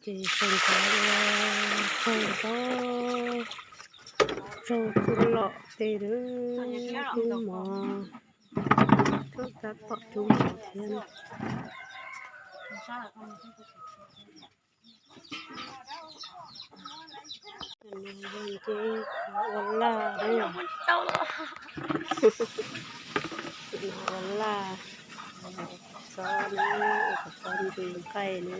Ces sawv ntxov, sawv ntxov, raug txuj lom tej lawm, tub mov, tub tab tom tub mov thiab. Nce ua laj, ua laj, txob na, txob ntws nqaij na.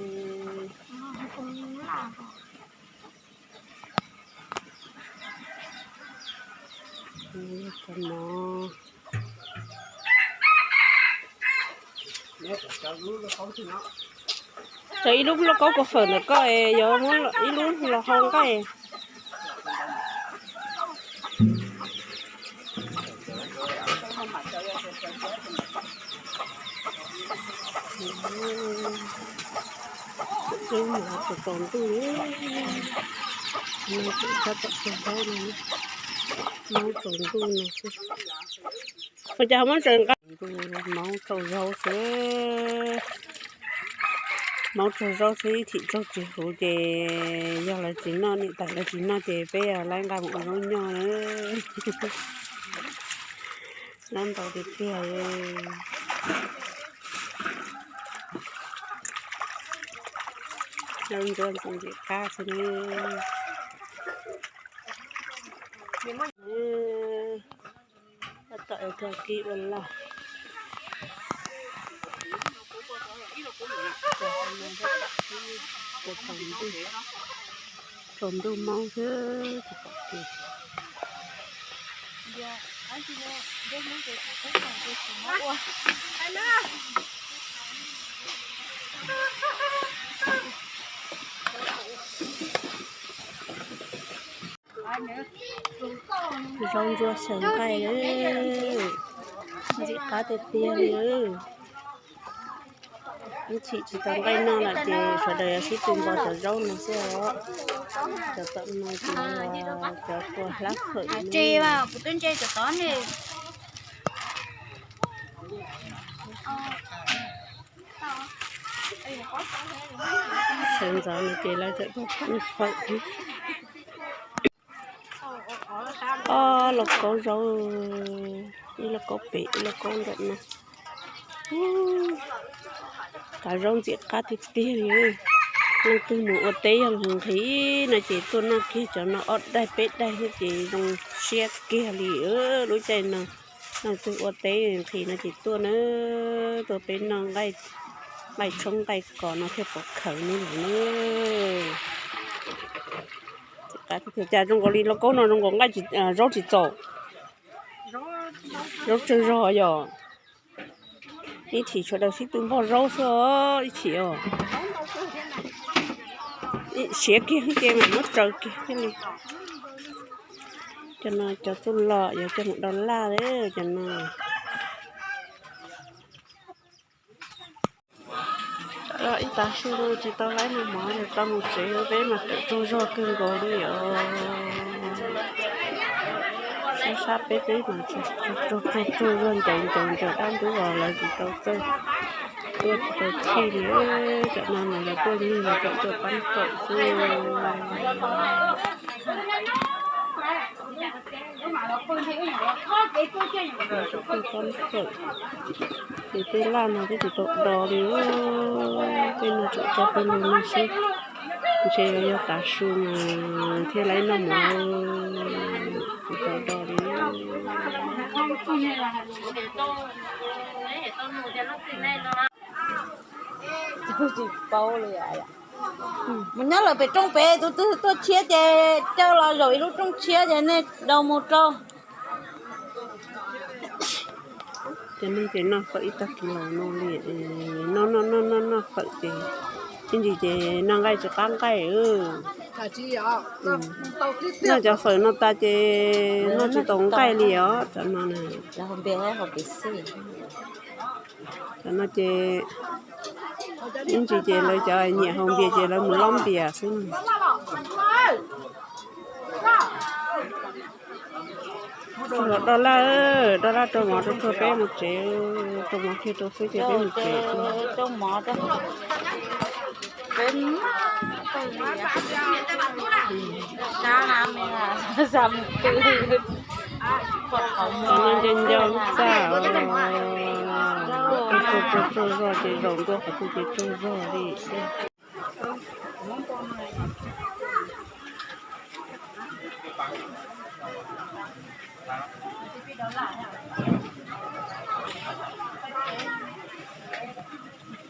Cov mov, cov ib lub lauj kaub kua fawm ntawm koj es yuav muab ib lub los hau nqaij. Tub mov tsaus ntuj, no tseem tab tom tsaug zaub no, maub tsaus ntuj no xwb. Ua cas ho muab tsaws nqaij, maub tsaug zaub xwb. Maub tsaug zaub xwb, ib chim tsaug tsis huv ces yog lawv tsis noj, niam tais lawv tsis noj ces peb laib nqa mus ua zaub nyog na. Zaub ntau tiag tiag. Zaub ntsuab ntxim qab xwb na. Tab tom ua kib ua laj. Tsaus ntuj maub xwb tsis pom kev. Zaub ntsuab xyaw nqaij, ntxim qab tiag tiag li. Ib chim tsis tau nqaij noj lawm ces sawv daws yuav sib tw npog cov zaub no xwb os. Cov tom no ces cov kua hlab fawm. Sawv ntxov no ces lawv tseem tuaj pab fawm. Ob lauj kaub zaub, ib lauj kaub pem ib lauj kaub ntawm no. Kav zaub ntxim qab tiag tiag li. Leej twg mus ua teb yog nqhis no ces tuaj noj kiag cov no ob daig peb daig thiab ces zoo siab kiag li. Lub caij no leej twg ua teb nqhis no ces tuaj na, tuaj peb noj nqaij tshoob nqaij kos no thiaj pov khawv nub lawm na. Cas zoo nkaus li lauj kaub no zoo nkaus nqaij, zaub tsis txaus, zaub tsawg zog yom. Ib chim sawv daws sib tw npog zaub xwb os, ib chim os. Siav kiag ces mam muab tsaws kiag thiaj li. Cov no cov txuj lom yuav coj mus do laj cov no. Ib tav su tsis tau laib noj mov ces tau mus tsev, peb mas tawm tsaug zog kawg nkaus li os. Sab sab peb peb mas tsaug tsaug zog ncaws ncaws ncaws dab ntub los lawv tsis tau txawj tuaj tsis tau chij li. Cov no mas lawv tuaj lig los kom tuaj pab fawm xwb. Tuaj pab fawm. Ces tej laj no twb tsis tau do li, tej no tseem tso pawg lug no xwb. Ntshe yog tav su mas thiaj laib noj mov, tsis tau do li. Mus nyob lawm pem rooj pem, tus twg tuaj tshiab ces caw los zaum ib lub rooj tshiab ces nej do mus rau. Ces neeg ces noj fawm ib tag kis los no li, noj noj noj noj noj fawm ces ib ntsis ces noj nqaij tsis qab nqaij. Noj cov fawm no tas ces noj tsis tau nqaij li os cov no na. Cov no ces ib ntsis ces lawv cov nyiam haus npias ces lawv mus lob npias xwb. Los do laj, do laj rau mov rau tsuag peb mus tsev, rau mov kiag rau xwb ces peb mus tsev. Ncau ncau txaj, tsuag tsuag tsuag zog ces zaum ntua qhov twg ces tsuag zog li.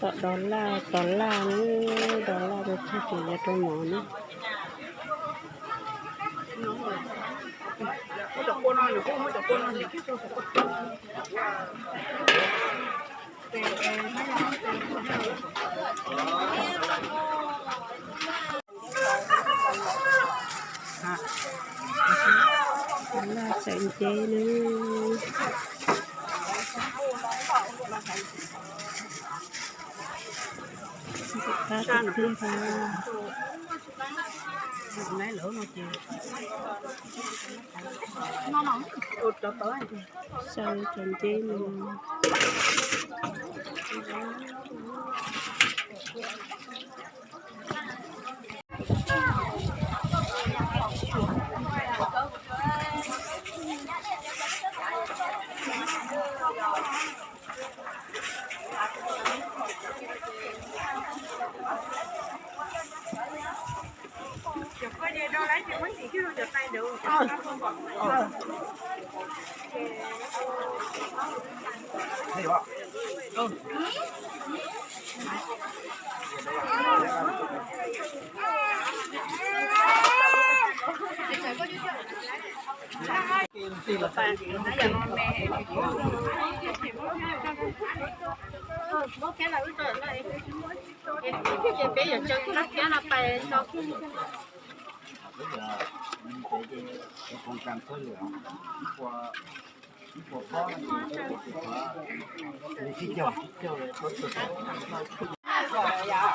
Tom dos laj, tom laj, dos laj rau txog ces yuav rau mov na. Laj tseem nceb na. Qab tiag tiag. Xyaw cov nceb no.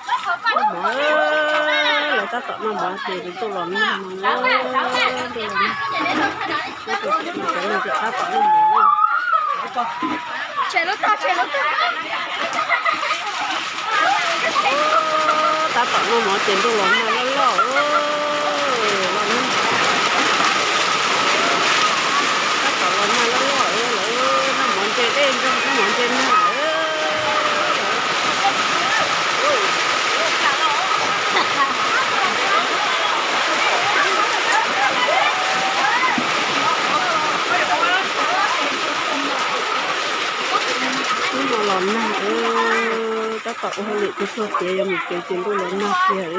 Noj mov, lawv tab tom noj mov ces ntuj los nag no. Tab tom noj mov. Tab tom noj mov ces ntuj los nag loj loj. Tab tom los nag loj loj, lawv noj mov ntse dej nrog noj mov ntse nag. Hnub no los nag, tab tom ua hauj lwm txog txog tiav yuav mus tsev ces ntuj los nag tiag.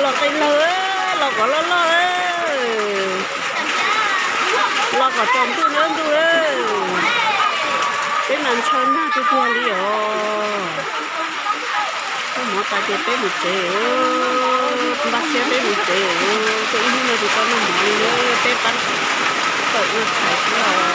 Los qe lawg, los kom loj loj, los kom tsaus ntuj na ntuj. Peb mas ntshaw nag tiag tiag li os. Noj mov tas ces peb mus tsev, npaj siab peb mus tsev. Tuaj ib hnub no tsis tau noj mov li, peb pab tawm ua tshais xwb.